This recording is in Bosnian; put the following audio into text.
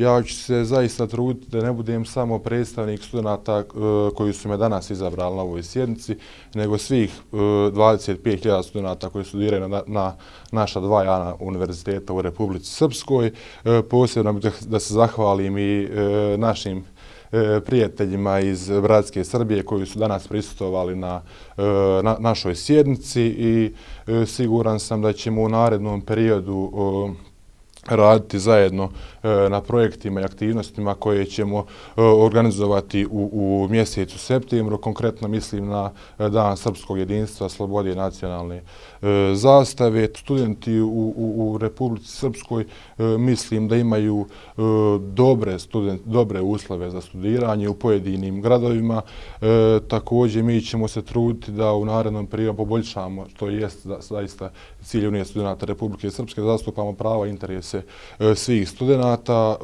Ja ću se zaista truditi da ne budem samo predstavnik studenta koji su me danas izabrali na ovoj sjednici, nego svih 25.000 studenta koji studiraju na naša dva javna univerziteta u Republici Srpskoj. Posebno bih da se zahvalim i našim prijateljima iz bratske Srbije koji su danas prisustvovali na našoj sjednici i siguran sam da ćemo u narednom periodu raditi zajedno na projektima i aktivnostima koje ćemo organizovati u mjesecu septembru. Konkretno mislim na Dan srpskog jedinstva, slobode i nacionalne zastave. Studenti u Republici Srpskoj mislim da imaju dobre uslove za studiranje u pojedinim gradovima. Također mi ćemo se truditi da u narednom periodu poboljšamo, to jest zaista cilj Unije studenta Republike Srpske, zastupamo prava i interese svih studenata.